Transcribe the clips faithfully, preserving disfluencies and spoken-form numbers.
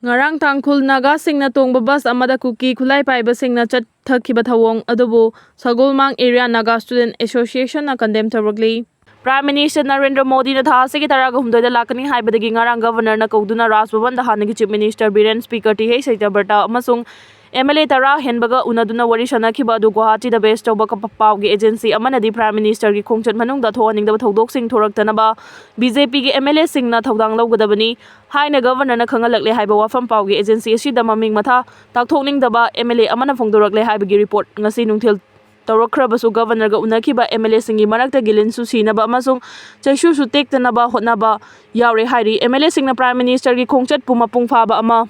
ꯉꯔꯥꯡ ꯇꯥꯡꯈꯨꯜ ꯅꯥꯒꯥꯁꯤꯡꯅ ꯇꯣꯡꯕ ꯕꯁ ꯑꯃꯗ ꯀꯨꯀꯤ ꯈꯨꯠꯂꯥꯏ ꯄꯥꯏꯕꯁꯤꯡꯅ ꯆꯠꯊꯈꯤꯕ ꯊꯧꯑꯣꯡ ꯑꯗꯨꯕꯨ ꯁꯒꯣꯜꯃꯥꯡ ꯑꯦꯔꯤꯌꯥ ꯅꯥꯒꯥ ꯁ꯭ꯇꯨꯗꯦꯟꯠ ꯑꯦꯁꯣꯁꯤꯌꯦꯁꯟꯅ ꯀꯟꯗꯦꯝ ꯇꯧꯔꯛꯂꯤ꯫ ꯄ꯭ꯔꯥꯏꯝ ꯃꯤꯅꯤꯁꯇꯔ ꯅꯔꯦꯟꯗ꯭ꯔ ꯃꯣꯗꯤꯅ ꯊꯥ ꯑꯁꯤꯒꯤ ꯇꯔꯥꯒ ꯍꯨꯝꯗꯣꯏꯗ ꯂꯥꯛꯀꯅꯤ ꯍꯥꯏꯕꯗꯒꯤ ꯉꯔꯥꯡ ꯒꯕꯔꯅꯔꯅ ꯀꯧꯗꯨꯅ ꯔꯥꯖ ꯚꯕꯟꯗ ꯍꯥꯟꯅꯒꯤ chief minister Biren, speaker T H Satyabrata ꯑꯃꯁꯨꯡ ꯑꯦꯝ ꯑꯦꯜ ꯑꯦ ꯇꯔꯥ ꯍꯦꯟꯕꯒ ꯎꯅꯗꯨꯅ ꯋꯥꯔꯤ ꯁꯥꯟꯅꯈꯤꯕ ꯑꯗꯨ ꯒꯨꯋꯥꯍꯥꯇꯤꯗ ꯕꯦꯁ ꯇꯧꯕ ꯀ-, ꯄꯥꯎꯒꯤ ꯑꯦꯖꯦꯟꯁꯤ ꯑꯃꯅꯗꯤ ꯄ꯭ꯔꯥꯏꯝ ꯃꯤꯅꯤꯁꯇꯔꯒꯤ ꯈꯣꯡꯆꯠ ꯃꯅꯨꯡꯗ ꯊꯣꯛꯍꯟꯅꯤꯡꯗꯕ ꯊꯧꯗꯣꯛꯁꯤꯡ ꯊꯣꯔꯛꯇꯅꯕ ꯕꯤ ꯖꯦ ꯄꯤꯒꯤ ꯑꯦꯝ ꯑꯦꯜ ꯑꯦꯁꯤꯡꯅ ꯊꯧꯗꯥꯡ ꯂꯧꯒꯗꯕꯅꯤ ꯍꯥꯏꯅ ꯒꯕꯔꯅꯔꯅ ꯈꯪꯍꯜꯂꯛꯂꯦ ꯍꯥꯏꯕ ꯋꯥꯐꯝ ꯄꯥꯎꯒꯤ ꯑꯦꯖꯦꯟꯁꯤ ꯑꯁꯤꯗ ꯃꯃꯤꯡ ꯃꯊꯥ ꯇꯥꯛꯊꯣꯛꯅꯤꯡꯗꯕ ꯑꯦꯝ ꯑꯦꯜ ꯑꯦ ꯑꯃꯅ ꯐꯣꯡꯗꯣꯔꯛꯂꯦ ꯍꯥꯏꯕꯒꯤ ꯔꯤꯄꯣꯔꯠ ꯉꯁꯤ ꯅꯨꯡꯊꯤꯜ ꯇꯧꯔꯛꯈ꯭ꯔꯕꯁꯨ ꯒꯕꯔꯅꯔꯒ ꯎꯅꯈꯤꯕ ꯑꯦꯝ ꯑꯦꯜ ꯑꯦꯁꯤꯡꯒꯤ ꯃꯔꯛꯇꯒꯤ ꯂꯤꯟꯁꯨ ꯁꯤꯅꯕ ꯑꯃꯁꯨꯡ ꯆꯩꯁꯨꯁꯨ ꯇꯦꯛꯇꯅꯕ ꯍꯣꯠꯅꯕ ꯌꯥꯎꯔꯦ ꯍꯥꯏꯔꯤ꯫ ꯑꯦꯝ ꯑꯦꯜ ꯑꯦꯁꯤꯡꯅ ꯄ꯭ꯔꯥꯏꯝ ꯃꯤꯅꯤꯁꯇꯔꯒꯤ ꯈꯣꯡꯆꯠꯄꯨ ꯃꯄꯨꯡ ꯐꯥꯕ ꯑꯃ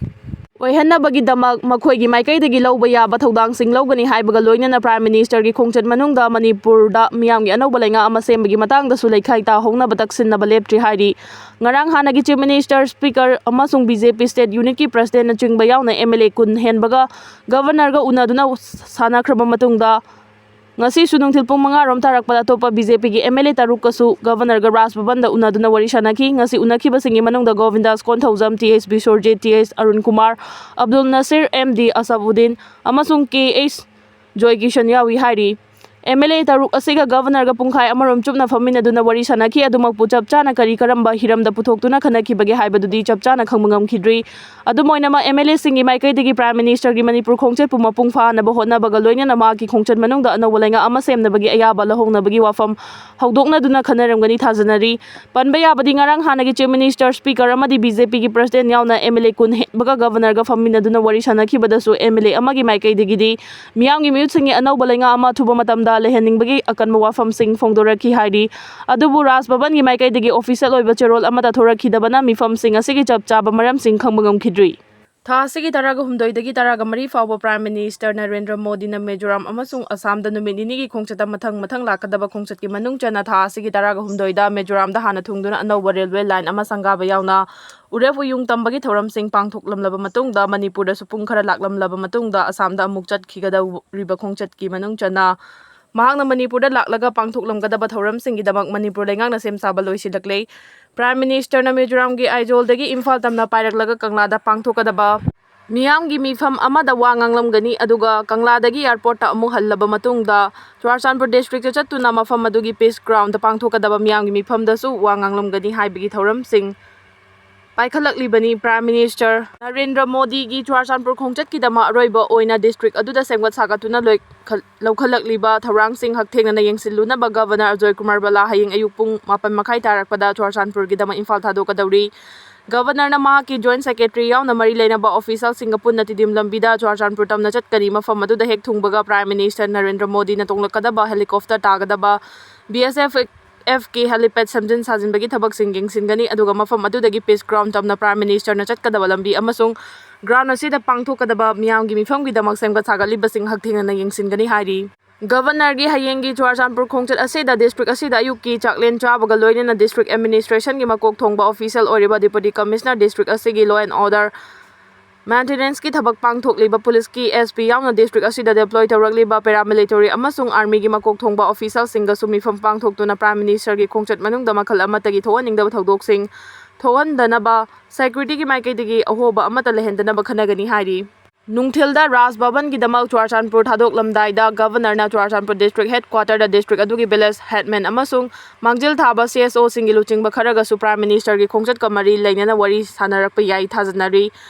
ꯑꯣꯏꯍꯟꯅꯕꯒꯤꯗꯃꯛ ꯃꯈꯣꯏꯒꯤ ꯃꯥꯏꯀꯩꯗꯒꯤ ꯂꯧꯕ ꯌꯥꯕ ꯊꯧꯗꯥꯡꯁꯤꯡ ꯂꯧꯒꯅꯤ ꯍꯥꯏꯕꯒ ꯂꯣꯏꯅꯅ ꯄ꯭ꯔꯥꯏꯝ ꯃꯤꯅꯤꯁꯇꯔꯒꯤ ꯈꯣꯡꯆꯠ ꯃꯅꯨꯡꯗ ꯃꯅꯤꯄꯨꯔꯗ ꯃꯤꯌꯥꯝꯒꯤ ꯑꯅꯧꯕ ꯂꯩꯉꯥꯛ ꯑꯃ ꯁꯦꯝꯕꯒꯤ ꯃꯇꯥꯡꯗꯁꯨ ꯂꯩꯈꯥꯏ ꯇꯥꯍꯧꯅꯕ ꯇꯛꯁꯤꯟꯅꯕ ꯂꯦꯞꯇ꯭ꯔꯤ ꯍꯥꯏꯔꯤ꯫ ꯉꯔꯥꯡ ꯍꯥꯟꯅꯒꯤ ꯆꯤꯐ ꯃꯤꯅꯤꯁꯇꯔ, ꯁ꯭ꯄꯤꯀꯔ ꯑꯃꯁꯨꯡ ꯕꯤ ꯖꯦ ꯄꯤ ꯁ꯭ꯇꯦꯠ ꯌꯨꯅꯤꯠꯀꯤ ꯄ꯭ꯔꯁꯤꯗꯦꯟꯅꯆꯤꯡꯕ ꯌꯥꯎꯅ ꯑꯦꯝ ꯑꯦꯜ ꯑꯦ ꯀꯨꯟ ꯍꯦꯟꯕꯒ ꯒꯕꯔꯅꯔꯒ ꯎꯅꯗꯨꯅ ꯁꯥꯟꯅꯈ꯭ꯔꯕ ꯃꯇꯨꯡꯗ, ꯉꯁꯤꯁꯨ ꯅꯨꯡꯊꯤꯜ ꯄꯨꯡ ꯃꯉꯥ ꯔꯣꯝ ꯇꯥꯔꯛꯄꯗ ꯑꯇꯣꯞꯄ ꯕꯤ ꯖꯦ ꯄꯤꯒꯤ ꯑꯦꯝ ꯑꯦꯜ ꯑꯦ ꯇꯔꯨꯛꯀꯁꯨ ꯒꯕꯔꯅꯔꯒ ꯔꯥꯖ ꯚꯕꯟꯗ ꯎꯅꯗꯨꯅ ꯋꯥꯔꯤ ꯁꯥꯟꯅꯈꯤ꯫ ꯉꯁꯤ ꯎꯅꯈꯤꯕꯁꯤꯡꯒꯤ ꯃꯅꯨꯡꯗ Govindas Konthoujam, T H Biswajit, T H Arun Kumar, Abdul Nasir, M D Asabuddin ꯑꯃꯁꯨꯡ ꯀꯦ ꯑꯩꯆ ꯖꯣꯏꯀꯤꯁꯟ ꯌꯥꯎꯏ ꯍꯥꯏꯔꯤ꯫ ꯑꯦꯝ ꯑꯦꯜ ꯑꯦ ꯇꯔꯨꯛ ꯑꯁꯤꯒ ꯒꯕꯔꯅꯔꯒ ꯄꯨꯡꯈꯥꯏ ꯑꯃꯔꯣꯝ ꯆꯨꯞꯅ ꯐꯝꯃꯤꯟꯅꯗꯨꯅ ꯋꯥꯔꯤ ꯁꯥꯟꯅꯈꯤ꯫ ꯑꯗꯨꯃꯛꯄꯨ ꯆꯞ ꯆꯥꯅ ꯀꯔꯤ ꯀꯔꯝꯕ ꯍꯤꯔꯝꯗ ꯄꯨꯊꯣꯛꯇꯨꯅ ꯈꯟꯅꯈꯤꯕꯒꯦ ꯍꯥꯏꯕꯗꯨꯗꯤ ꯆꯞ ꯆꯥꯅ ꯈꯪꯕ ꯉꯝꯈꯤꯗ꯭ꯔꯤ꯫ ꯑꯗꯨꯝ ꯑꯣꯏꯅꯃꯛ, ꯑꯦꯝ ꯑꯦꯜ ꯑꯦꯁꯤꯡꯒꯤ ꯃꯥꯏꯀꯩꯗꯒꯤ ꯄ꯭ꯔꯥꯏꯝ ꯃꯤꯅꯤꯁꯇꯔꯒꯤ ꯃꯅꯤꯄꯨꯔ ꯈꯣꯡꯆꯠꯄꯨ ꯃꯄꯨꯡ ꯐꯥꯅꯕ ꯍꯣꯠꯅꯕꯒ ꯂꯣꯏꯅꯅ ꯃꯍꯥꯛꯀꯤ ꯈꯣꯡꯆꯠ ꯃꯅꯨꯡꯗ ꯑꯅꯧꯕ ꯂꯩꯉꯥꯛ ꯑꯃ ꯁꯦꯝꯅꯕꯒꯤ ꯑꯌꯥꯕ ꯂꯧꯍꯧꯅꯕꯒꯤ ꯋꯥꯐꯝ ꯍꯧꯗꯣꯛꯅꯗꯨꯅ ꯈꯟꯅꯔꯝꯒꯅꯤ ꯊꯥꯖꯅꯔꯤ꯫ ꯄꯟꯕ ꯌꯥꯕꯗꯤ, ꯉꯔꯥꯡ ꯍꯥꯟꯅꯒꯤ ꯆꯤꯐ ꯃꯤꯅꯤꯁꯇꯔ, ꯁ꯭ꯄꯤꯀꯔ ꯑꯃꯗꯤ ꯕꯤ ꯖꯦ ꯄꯤꯒꯤ ꯄ꯭ꯔꯁꯤꯗꯦꯟꯠ ꯌꯥꯎꯅ ꯑꯦꯝ ꯑꯦꯜ ꯑꯦ ꯀꯨꯟ ꯍꯦꯟꯕꯒ ꯒꯕꯔꯅꯔꯒ ꯐꯝꯃꯤꯟꯅꯗꯨꯅ ꯋꯥꯔꯤ ꯁꯥꯟꯅꯈꯤꯕꯗꯁꯨ ꯑꯦꯝ ꯑꯦꯜ ꯑꯦ ꯑꯃꯒꯤ ꯃꯥꯏꯀꯩꯗꯒꯤꯗꯤ ꯃꯤꯌꯥꯝꯒꯤ ꯃꯤꯍꯨꯠꯁꯤꯡꯒꯤ ꯑꯅꯧꯕ ꯂꯩꯉꯥꯛ ꯑꯃ ꯑꯊꯨꯕ ꯃꯇꯝꯗ ꯂꯩꯍꯟꯅꯤꯡꯕꯒꯤ ꯑꯀꯟꯕ ꯋꯥꯐꯝꯁꯤꯡ ꯐꯣꯡꯗꯣꯔꯛꯈꯤ ꯍꯥꯏꯔꯤ꯫ ꯑꯗꯨꯕꯨ ꯔꯥꯖ ꯚꯕꯟꯒꯤ ꯃꯥꯏꯀꯩꯗꯒꯤ ꯑꯣꯐꯤꯁꯤꯌꯦꯜ ꯑꯣꯏꯕ ꯆꯦꯔꯣꯜ ꯑꯃꯠꯇ ꯊꯣꯔꯛꯈꯤꯗꯕꯅ ꯃꯤꯐꯝꯁꯤꯡ ꯑꯁꯤꯒꯤ ꯆꯞ ꯆꯥꯕ ꯃꯔꯝꯁꯤꯡ ꯈꯪꯕ ꯉꯝꯈꯤꯗ꯭ꯔꯤ꯫ ꯊꯥ ꯑꯁꯤꯒꯤ ꯇꯔꯥꯒ ꯍꯨꯝꯗꯣꯏꯗꯒꯤ ꯇꯔꯥꯒ ꯃꯔꯤ ꯐꯥꯎꯕ ꯄ꯭ꯔꯥꯏꯝ ꯃꯤꯅꯤꯁꯇꯔ ꯅꯔꯦꯟꯗ꯭ꯔ ꯃꯣꯗꯤꯅ ꯃꯤꯖꯣꯔꯥꯝ ꯑꯃꯁꯨꯡ ꯑꯁꯥꯝꯗ ꯅꯨꯃꯤꯠ ꯅꯤꯅꯤꯒꯤ ꯈꯣꯡꯆꯠꯇ ꯃꯊꯪ ꯃꯊꯪ ꯂꯥꯛꯀꯗꯕ ꯈꯣꯡꯆꯠꯀꯤ ꯃꯅꯨꯡ ꯆꯟꯅ ꯊꯥ ꯑꯁꯤꯒꯤ ꯇꯔꯥꯒ ꯍꯨꯝꯗꯣꯏꯗ ꯃꯤꯖꯣꯔꯥꯝꯗ ꯍꯥꯟꯅ ꯊꯨꯡꯗꯨꯅ ꯑꯅꯧꯕ ꯔꯦꯜꯋꯦ ꯂꯥꯏꯟ ꯑꯃ ꯁꯪꯒꯥꯕ ꯌꯥꯎꯅ ꯎꯔꯦꯞ ꯎꯌꯨꯡ ꯇꯝꯕꯒꯤ ꯊꯧꯔꯝꯁꯤꯡ ꯄꯥꯡꯊꯣꯛꯂꯝꯂꯕ ꯃꯇꯨꯡꯗ, ꯃꯅꯤꯄꯨꯔꯗꯁꯨ ꯄꯨꯡ ꯈꯔ ꯂꯥꯛꯂꯝꯂꯕ ꯃꯇꯨꯡꯗ, ꯑꯁꯥꯝꯗ ꯑꯃꯨꯛ ꯆꯠꯈꯤꯒꯗꯧꯔꯤꯕ ꯈꯣꯡꯆꯠꯀꯤ ꯃꯅꯨꯡ ꯆꯟꯅ ꯃꯍꯥꯛꯅ ꯃꯅꯤꯄꯨꯔꯗ ꯂꯥꯛꯂꯒ ꯄꯥꯡꯊꯣꯛꯂꯝꯒꯗꯕ ꯊꯧꯔꯝꯁꯤꯡꯒꯤꯗꯃꯛ ꯃꯅꯤꯄꯨꯔ ꯂꯩꯉꯥꯛꯅ ꯁꯦꯝ ꯁꯥꯕ ꯂꯣꯏꯁꯤꯜꯂꯛꯂꯦ꯫ Prime Ministerꯅ ꯃꯤꯖꯣꯔꯥꯝꯒꯤ ꯑꯥꯏꯖꯣꯜꯗꯒꯤ ꯏꯝꯐꯥꯜ ꯇꯝꯅ ꯄꯥꯏꯔꯛꯂꯒ ꯀꯪꯂꯥꯗ ꯄꯥꯡꯊꯣꯛꯀꯗꯕ ꯃꯤꯌꯥꯝꯒꯤ ꯃꯤꯐꯝ ꯑꯃꯗ ꯋꯥ ꯉꯥꯡꯂꯝꯒꯅꯤ, ꯑꯗꯨꯒ ꯀꯪꯂꯥꯗꯒꯤ airportꯇ ꯑꯃꯨꯛ ꯍꯜꯂꯕ ꯃꯇꯨꯡꯗ ꯆꯨꯔꯥꯆꯥꯟꯄꯨꯔ districtꯇ ꯆꯠꯇꯨꯅ ꯃꯐꯝ ꯑꯗꯨꯒꯤ Peace Groundꯗ ꯄꯥꯡꯊꯣꯛꯀꯗꯕ ꯃꯤꯌꯥꯝꯒꯤ ꯃꯤꯐꯝꯗꯁꯨ ꯋꯥ ꯉꯥꯡꯂꯝꯒꯅꯤ ꯍꯥꯏꯕꯒꯤ ꯊꯧꯔꯝꯁꯤꯡ ꯄꯥꯏꯈꯠꯂꯛꯂꯤꯕꯅꯤ꯫ Prime Minister ꯅꯔꯦꯟꯗ꯭ꯔ ꯃꯣꯗꯤꯒꯤ ꯆꯨꯔꯥꯆꯥꯟꯄꯨꯔ ꯈꯣꯡꯆꯠꯀꯤꯗꯃꯛ ꯑꯔꯣꯏꯕ ꯑꯣꯏꯅ district ꯑꯗꯨꯗ ꯁꯦꯝꯒꯠ ꯁꯥꯒꯠꯇꯨꯅ ꯂꯣꯏꯈꯠ-, ꯂꯧꯈꯠꯂꯛꯂꯤꯕ ꯊꯧꯔꯥꯡꯁꯤꯡ ꯍꯛꯊꯦꯡꯅꯅ ꯌꯦꯡꯁꯤꯜꯂꯨꯅꯕ Governor ꯑꯖꯣꯏ ꯀꯨꯃꯥꯔ ꯕꯂꯥ ꯍꯌꯦꯡ ꯑꯌꯨꯛ ꯄꯨꯡ ꯃꯥꯄꯟ ꯃꯈꯥꯏ ꯇꯥꯔꯛꯄꯗ ꯆꯨꯔꯥꯆꯥꯟꯄꯨꯔꯒꯤꯗꯃꯛ ꯏꯝꯐꯥꯜ ꯊꯥꯗꯣꯛꯀꯗꯧꯔꯤ꯫ Governorꯅ ꯃꯍꯥꯛꯀꯤ Joint Secretary ꯌꯥꯎꯅ ꯃꯔꯤ ꯂꯩꯅꯕ officialꯁꯤꯡꯒ ꯄꯨꯟꯅ ꯇꯤꯗꯤꯝ ꯂꯝꯕꯤꯗ ꯆꯨꯔꯥꯆꯥꯟꯄꯨꯔ ꯇꯝꯅ ꯆꯠꯀꯅꯤ꯫ ꯃꯐꯝ ꯑꯗꯨꯗ ꯍꯦꯛ ꯊꯨꯡꯕꯒ Prime Minister ꯅꯔꯦꯟꯗ꯭ꯔ ꯃꯣꯗꯤꯅ ꯇꯣꯡꯂꯛꯀꯗꯕ helicopter ꯇꯥꯒꯗꯕ BSFFꯀꯤ helipad ꯁꯦꯝꯖꯤꯟ ꯁꯥꯖꯤꯟꯕꯒꯤ ꯊꯕꯛꯁꯤꯡ ꯌꯦꯡꯁꯤꯟꯒꯅꯤ, ꯑꯗꯨꯒ ꯃꯐꯝ ꯑꯗꯨꯗꯒꯤ Peace Ground ꯇꯝꯅ Prime Ministerꯅ ꯆꯠꯀꯗꯕ ꯂꯝꯕꯤ ꯑꯃꯁꯨꯡ ground ꯑꯁꯤꯗ ꯄꯥꯡꯊꯣꯛꯀꯗꯕ ꯃꯤꯌꯥꯝꯒꯤ ꯃꯤꯐꯝꯒꯤꯗꯃꯛ ꯁꯦꯝꯒꯠ ꯁꯥꯒꯠꯂꯤꯕꯁꯤꯡ ꯍꯛꯊꯦꯡꯅꯅ ꯌꯦꯡꯁꯤꯟꯒꯅꯤ ꯍꯥꯏꯔꯤ꯫ Governorꯒꯤ ꯍꯌꯦꯡꯒꯤ ꯆꯨꯔꯥꯆꯥꯟꯄꯨꯔ ꯈꯣꯡꯆꯠ ꯑꯁꯤꯗ district ꯑꯁꯤꯗ ꯑꯌꯨꯛꯀꯤ ꯆꯥꯛꯂꯦꯟ ꯆꯥꯕꯒ ꯂꯣꯏꯅꯅ district administrationꯒꯤ ꯃꯀꯣꯛ ꯊꯣꯡꯕ official ꯑꯣꯏꯔꯤꯕ Deputy Commissioner district ꯑꯁꯤꯒꯤ law and order maintenanceꯀꯤ ꯊꯕꯛ ꯄꯥꯡꯊꯣꯛꯂꯤꯕ policeꯀꯤ SP ꯌꯥꯎꯅ district ꯑꯁꯤꯗ deploy ꯇꯧꯔꯛꯂꯤꯕ paramilitary ꯑꯃꯁꯨꯡ armyꯒꯤ ꯃꯀꯣꯛ ꯊꯣꯡꯕ officialꯁꯤꯡꯒꯁꯨ ꯃꯤꯐꯝ ꯄꯥꯡꯊꯣꯛꯇꯨꯅ Prime Ministerꯒꯤ ꯈꯣꯡꯆꯠ ꯃꯅꯨꯡꯗ ꯃꯈꯜ ꯑꯃꯠꯇꯒꯤ ꯊꯣꯛꯍꯟꯅꯤꯡꯗꯕ ꯊꯧꯗꯣꯛꯁꯤꯡ ꯊꯣꯛꯍꯟꯗꯅꯕ securityꯒꯤ ꯃꯥꯏꯀꯩꯗꯒꯤ ꯑꯍꯣꯕ ꯑꯃꯠꯇ ꯂꯩꯍꯟꯗꯅꯕ ꯈꯟꯅꯒꯅꯤ ꯍꯥꯏꯔꯤ꯫ ꯅꯨꯡꯊꯤꯜꯗ ꯔꯥꯖ ꯚꯕꯟꯒꯤꯗꯃꯛ ꯆꯨꯔꯥꯆꯥꯟꯄꯨꯔ ꯊꯥꯗꯣꯛꯂꯝꯗꯥꯏꯗ Governorꯅ ꯆꯨꯔꯥꯆꯥꯟꯄꯨꯔ district headquarterꯗ district ꯑꯗꯨꯒꯤ village headman ꯑꯃꯁꯨꯡ ꯃꯥꯡꯖꯤꯜ ꯊꯥꯕ CSOꯁꯤꯡꯒꯤ ꯂꯨꯆꯤꯡꯕ ꯈꯔꯒꯁꯨ Prime Ministerꯒꯤ ꯈꯣꯡꯆꯠꯀ ꯃꯔꯤ ꯂꯩꯅꯅ ꯋꯥꯔꯤ ꯁꯥꯅꯔꯛꯄ ꯌꯥꯏ ꯊꯥꯖꯅꯔꯤ꯫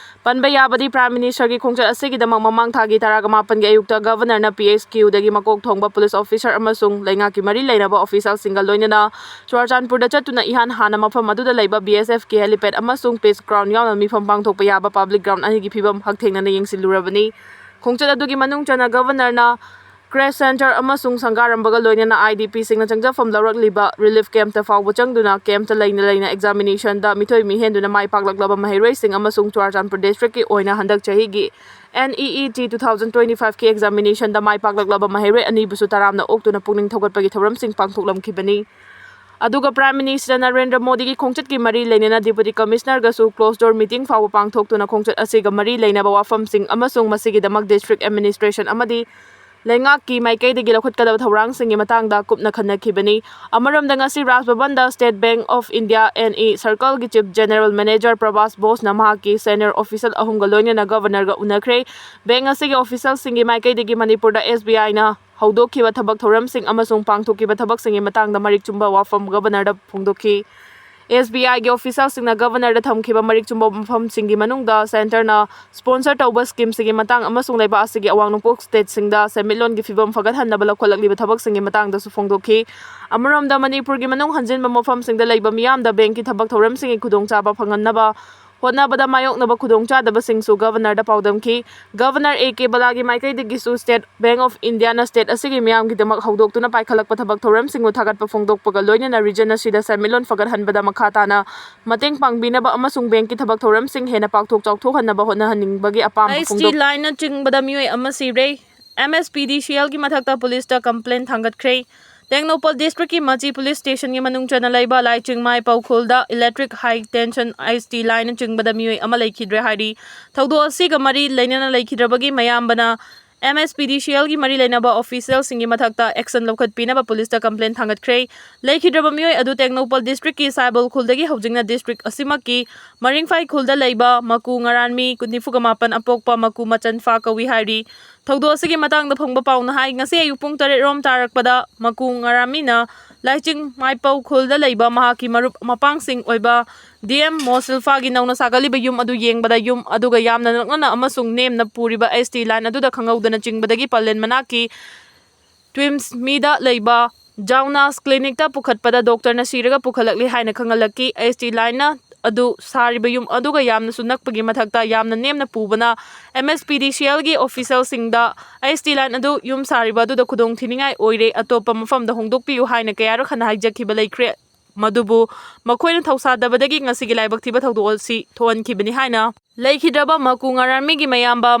ꯄꯟꯕ ꯌꯥꯕꯗꯤ, Prime Ministerꯒꯤ ꯈꯣꯡꯆꯠ ꯑꯁꯤꯒꯤꯗꯃꯛ ꯃꯃꯥꯡ ꯊꯥꯒꯤ ꯇꯔꯥꯃꯥꯄꯟꯒꯤ ꯑꯌꯨꯛꯇ Governorꯅ PHQꯗꯒꯤ ꯃꯀꯣꯛ ꯊꯣꯡꯕ police officer ꯑꯃꯁꯨꯡ ꯂꯩꯉꯥꯛꯀꯤ ꯃꯔꯤ ꯂꯩꯅꯕ officialꯁꯤꯡꯒ ꯂꯣꯏꯅꯅ ꯆꯨꯔꯥꯆꯥꯟꯄꯨꯔꯗ ꯆꯠꯇꯨꯅ ꯏꯍꯥꯟ ꯍꯥꯟꯅ ꯃꯐꯝ ꯑꯗꯨꯗ ꯂꯩꯕ BSFꯀꯤ helipad ꯑꯃꯁꯨꯡ Peace Ground ꯌꯥꯎꯅ ꯃꯤꯐꯝ ꯄꯥꯡꯊꯣꯛꯄ ꯌꯥꯕ public ground ꯑꯅꯤꯒꯤ ꯐꯤꯕꯝ ꯍꯛꯊꯦꯡꯅꯅ ꯌꯦꯡꯁꯤꯜꯂꯨꯔꯕꯅꯤ꯫ ꯈꯣꯡꯆꯠ ꯑꯗꯨꯒꯤ ꯃꯅꯨꯡ ꯆꯟꯅ Governorꯅ crash center ꯑꯃꯁꯨꯡ ꯁꯪꯒꯥꯔꯝꯕꯒ ꯂꯣꯏꯅꯅ IDPꯁꯤꯡꯅ ꯆꯪꯖꯐꯝ ꯂꯧꯔꯛꯂꯤꯕ relief campꯇ ꯐꯥꯎꯕ ꯆꯪꯗꯨꯅ campꯇ ꯂꯩꯅ ꯂꯩꯅ examinationꯗ ꯃꯤꯊꯣꯏ ꯃꯤꯍꯦꯟꯗꯨꯅ ꯃꯥꯏ ꯄꯥꯛꯂꯛꯂꯕ ꯃꯍꯩꯔꯣꯏꯁꯤꯡ ꯑꯃꯁꯨꯡ ꯆꯨꯔꯥꯆꯥꯟꯄꯨꯔ districtꯀꯤ ꯑꯣꯏꯅ ꯍꯟꯗꯛ ꯆꯍꯤꯒꯤ NEET two thousand twenty fiveꯀꯤ examinationꯗ ꯃꯥꯏ ꯄꯥꯛꯂꯛꯂꯕ ꯃꯍꯩꯔꯣꯏ ꯑꯅꯤꯕꯨꯁꯨ ꯇꯔꯥꯝꯅ ꯑꯣꯛꯇꯨꯅ ꯄꯨꯛꯅꯤꯡ ꯊꯧꯒꯠꯄꯒꯤ ꯊꯧꯔꯝꯁꯤꯡ ꯄꯥꯡꯊꯣꯛꯂꯝꯈꯤꯕꯅꯤ꯫ ꯑꯗꯨꯒ Prime Minister ꯅꯔꯦꯟꯗ꯭ꯔ ꯃꯣꯗꯤꯒꯤ ꯈꯣꯡꯆꯠꯀꯤ ꯃꯔꯤ ꯂꯩꯅꯅ Deputy Commissionerꯒꯁꯨ closed door meeting ꯐꯥꯎꯕ ꯄꯥꯡꯊꯣꯛꯇꯨꯅ ꯈꯣꯡꯆꯠ ꯑꯁꯤꯒ ꯃꯔꯤ ꯂꯩꯅꯕ ꯋꯥꯐꯝꯁꯤꯡ ꯑꯃꯁꯨꯡ ꯃꯁꯤꯒꯤꯗꯃꯛ district administration ꯑꯃꯗꯤ ꯂꯩꯉꯥꯛꯀꯤ ꯃꯥꯏꯀꯩꯗꯒꯤ ꯂꯧꯈꯠꯀꯗꯕ ꯊꯧꯔꯥꯡꯁꯤꯡꯒꯤ ꯃꯇꯥꯡꯗ ꯀꯨꯞꯅ ꯈꯟꯅꯈꯤꯕꯅꯤ꯫ ꯑꯃꯔꯣꯝꯗ, ꯉꯁꯤ ꯔꯥꯖ ꯚꯕꯟꯗ State Bank of India N E Circle ꯒꯤ Chief General Manager ꯄ꯭ꯔꯚꯥꯁ ꯕꯣꯁꯅ ꯃꯍꯥꯛꯀꯤ senior official ꯑꯍꯨꯝꯒ ꯂꯣꯏꯅꯅ Governor ꯒ ꯎꯅꯈ꯭ꯔꯦ꯫ Bank ꯑꯁꯤꯒꯤ official ꯁꯤꯡꯒꯤ ꯃꯥꯏꯀꯩꯗꯒꯤ ꯃꯅꯤꯄꯨꯔꯗ S B I ꯅ ꯍꯧꯗꯣꯛꯈꯤꯕ ꯊꯕꯛ ꯊꯧꯔꯝꯁꯤꯡ ꯑꯃꯁꯨꯡ ꯄꯥꯡꯊꯣꯛꯈꯤꯕ ꯊꯕꯛꯁꯤꯡꯒꯤ ꯃꯇꯥꯡꯗ ꯃꯔꯤꯛ ꯆꯨꯝꯕ ꯋꯥꯐꯝ Governor ꯗ ꯐꯣꯡꯗꯣꯛꯈꯤ꯫ S B I ꯒꯤ official ꯁꯤꯡꯅ Governor ꯗ ꯊꯝꯈꯤꯕ ꯃꯔꯤꯛ ꯆꯨꯝꯕ ꯃꯐꯝꯁꯤꯡꯒꯤ ꯃꯅꯨꯡꯗ Centre ꯅ sponsor ꯇꯧꯕ scheme ꯁꯤꯡꯒꯤ ꯃꯇꯥꯡ ꯑꯃꯁꯨꯡ ꯂꯩꯕꯥꯛ ꯑꯁꯤꯒꯤ ꯑꯋꯥꯡ ꯅꯣꯡꯄꯣꯛ state ꯁꯤꯡꯗ ꯁꯦꯟꯃꯤꯠꯂꯣꯟꯒꯤ ꯐꯤꯚꯝ ꯐꯒꯠꯍꯟꯅꯕ ꯂꯧꯈꯠꯂꯛꯂꯤꯕ ꯊꯕꯛꯁꯤꯡꯒꯤ ꯃꯇꯥꯡꯗꯁꯨ ꯐꯣꯡꯗꯣꯛꯈꯤ꯫ ꯑꯃꯔꯣꯝꯗ, ꯃꯅꯤꯄꯨꯔꯒꯤ ꯃꯅꯨꯡ ꯍꯟꯖꯤꯟꯕ ꯃꯐꯝꯁꯤꯡꯗ ꯂꯩꯕ ꯃꯤꯌꯥꯝꯗ bank ꯀꯤ ꯊꯕꯛ ꯊꯧꯔꯝꯁꯤꯡꯒꯤ ꯈꯨꯗꯣꯡꯆꯥꯕ ꯐꯪꯍꯟꯅꯕ ꯍꯣꯠꯅꯕꯗ ꯃꯥꯌꯣꯛꯅꯕ ꯈꯨꯗꯣꯡꯆꯥꯗꯕꯁꯤꯡꯁꯨ Governor ꯗ ꯄꯥꯎꯗꯝꯈꯤ꯫ Governor A K ꯕꯂꯥꯒꯤ ꯃꯥꯏꯀꯩꯗꯒꯤꯁꯨ State Bank of India ꯅ state ꯑꯁꯤꯒꯤ ꯃꯤꯌꯥꯝꯒꯤꯗꯃꯛ ꯍꯧꯗꯣꯛꯇꯨꯅ ꯄꯥꯏꯈꯠꯂꯛꯄ ꯊꯕꯛ ꯊꯧꯔꯝꯁꯤꯡꯕꯨ ꯊꯥꯒꯠꯄ ꯐꯣꯡꯗꯣꯛꯄꯒ ꯂꯣꯏꯅꯅ region ꯑꯁꯤꯗ ꯁꯦꯟꯃꯤꯠꯂꯣꯟ ꯐꯒꯠꯍꯟꯕꯗ ꯃꯈꯥ ꯇꯥꯅ ꯃꯇꯦꯡ ꯄꯥꯡꯕꯤꯅꯕ ꯑꯃꯁꯨꯡ bank ꯀꯤ ꯊꯕꯛ ꯊꯧꯔꯝꯁꯤꯡ ꯍꯦꯟꯅ ꯄꯥꯛꯊꯣꯛ ꯆꯥꯎꯊꯣꯛꯍꯟꯅꯕ ꯍꯣꯠꯅꯍꯟꯅꯤꯡꯕꯒꯤ ꯑꯄꯥꯝꯕ ꯑꯥꯏ ꯑꯦꯁ ꯇꯤ ꯐꯣꯡꯗꯣꯛꯈꯤ꯫ Line ꯅ ꯆꯤꯡꯕꯗ ꯃꯤꯑꯣꯏ ꯑꯃ ꯁꯤꯔꯦ꯫ M S P D C L ꯒꯤ ꯃꯊꯛꯇ police ꯇ complaint ꯊꯥꯡꯒꯠꯈ꯭ꯔꯦ꯫ ꯇꯦꯡꯅꯧꯄꯜ district ꯀꯤ ꯃꯆꯤ police station ꯒꯤ ꯃꯅꯨꯡ ꯆꯟꯅ ꯂꯩꯕ ꯂꯥꯏꯆꯤꯡꯃꯥꯏ ꯄꯧꯈꯨꯜꯗ electric high tension, I S T line ꯅ ꯆꯤꯡꯕꯗ ꯃꯤꯑꯣꯏ ꯑꯃ ꯂꯩꯈꯤꯗ꯭ꯔꯦ ꯍꯥꯏꯔꯤ꯫ ꯊꯧꯗꯣꯛ ꯑꯁꯤꯒ ꯃꯔꯤ ꯂꯩꯅꯅ ꯂꯩꯈꯤꯗ꯭ꯔꯕꯒꯤ ꯃꯌꯥꯝꯕꯅ M S P D C L ꯒꯤ ꯃꯔꯤ ꯂꯩꯅꯕ official ꯁꯤꯡꯒꯤ ꯃꯊꯛꯇ action ꯂꯧꯈꯠꯄꯤꯅꯕ police ꯇ complaint ꯊꯥꯡꯒꯠꯈ꯭ꯔꯦ꯫ ꯂꯩꯈꯤꯗ꯭ꯔꯕ ꯃꯤꯑꯣꯏ ꯑꯗꯨ ꯇꯦꯡꯅꯧꯄꯜ district ꯀꯤ ꯁꯥꯏꯕꯣꯜ ꯈꯨꯜꯗꯒꯤ ꯍꯧꯖꯤꯛꯅ district ꯑꯁꯤꯃꯛꯀꯤ ꯃꯔꯤꯡꯐꯥꯏ ꯈꯨꯜꯗ ꯂꯩꯕ ꯃꯀꯨ ꯉꯔꯥꯟꯃꯤ ꯅꯤꯐꯨꯒ ꯃꯥꯄꯟ ꯑꯄꯣꯛꯄ ꯃꯀꯨ ꯃꯆꯟꯐꯥ ꯀꯧꯏ ꯍꯥꯏꯔꯤ꯫ ꯊꯧꯗꯣꯛ ꯑꯁꯤꯒꯤ ꯃꯇꯥꯡꯗ ꯐꯪꯕ ꯄꯥꯎꯅ ꯍꯥꯏ, ꯉꯁꯤ ꯑꯌꯨꯛ ꯄꯨꯡ ꯇꯔꯦꯠ ꯔꯣꯝ ꯇꯥꯔꯛꯄꯗ ꯃꯀꯨ ꯉꯔꯥꯟꯃꯤꯅ ꯂꯥꯏꯆꯤꯡ ꯃꯥꯏꯄꯧ ꯈꯨꯜꯗ ꯂꯩꯕ ꯃꯍꯥꯛꯀꯤ ꯃꯔꯨꯞ ꯃꯄꯥꯡꯁꯤꯡ ꯑꯣꯏꯕ D M ꯃꯣꯁꯤꯜꯐꯥꯒꯤ ꯅꯧꯅ ꯁꯥꯒꯠꯂꯤꯕ ꯌꯨꯝ ꯑꯗꯨ ꯌꯦꯡꯕꯗ ꯌꯨꯝ ꯑꯗꯨꯒ ꯌꯥꯝꯅ ꯅꯛꯅꯅ ꯑꯃꯁꯨꯡ ꯅꯦꯝꯅ ꯄꯨꯔꯤꯕ I S T line ꯑꯗꯨꯗ ꯈꯪꯍꯧꯗꯅ ꯆꯤꯡꯕꯗꯒꯤ ꯄꯂꯦꯟ ꯃꯅꯥꯛꯀꯤ Twins ꯃꯤꯗ ꯂꯩꯕ ꯖꯥꯎꯅꯥꯁ clinic ꯇ ꯄꯨꯈꯠꯄꯗ doctor ꯅ ꯁꯤꯔꯒ ꯄꯨꯈꯠꯂꯛꯂꯤ ꯍꯥꯏꯅ ꯈꯪꯍꯜꯂꯛꯈꯤ꯫ I S T line ꯅ ꯑꯗꯨ ꯁꯥꯔꯤꯕ ꯌꯨꯝ ꯑꯗꯨꯒ ꯌꯥꯝꯅꯁꯨ ꯅꯛꯄꯒꯤ ꯃꯊꯛꯇ ꯌꯥꯝꯅ ꯅꯦꯝꯅ ꯄꯨꯕꯅ M S P D C L ꯒꯤ official ꯁꯤꯡꯗ I S T line ꯑꯗꯨ ꯌꯨꯝ ꯁꯥꯔꯤꯕ ꯑꯗꯨꯗ ꯈꯨꯗꯣꯡ ꯊꯤꯅꯤꯡꯉꯥꯏ ꯑꯣꯏꯔꯦ, ꯑꯇꯣꯞꯄ ꯃꯐꯝꯗ ꯍꯣꯡꯗꯣꯛꯄꯤꯌꯨ ꯍꯥꯏꯅ ꯀꯌꯥꯔꯛ ꯍꯟꯅ ꯍꯥꯏꯖꯈꯤꯕ ꯂꯩꯈ꯭ꯔꯦ꯫ ꯃꯗꯨꯕꯨ ꯃꯈꯣꯏꯅ ꯊꯧꯁꯥꯗꯕꯗꯒꯤ ꯉꯁꯤꯒꯤ ꯂꯥꯏꯕꯛ ꯊꯤꯕ ꯊꯧꯗꯣꯛ ꯑꯁꯤ ꯊꯣꯛꯍꯟꯈꯤꯕꯅꯤ ꯍꯥꯏꯅ ꯂꯩꯈꯤꯗ꯭ꯔꯕ ꯃꯀꯨ ꯉꯔꯥꯟꯃꯤꯒꯤ ꯃꯌꯥꯝꯕ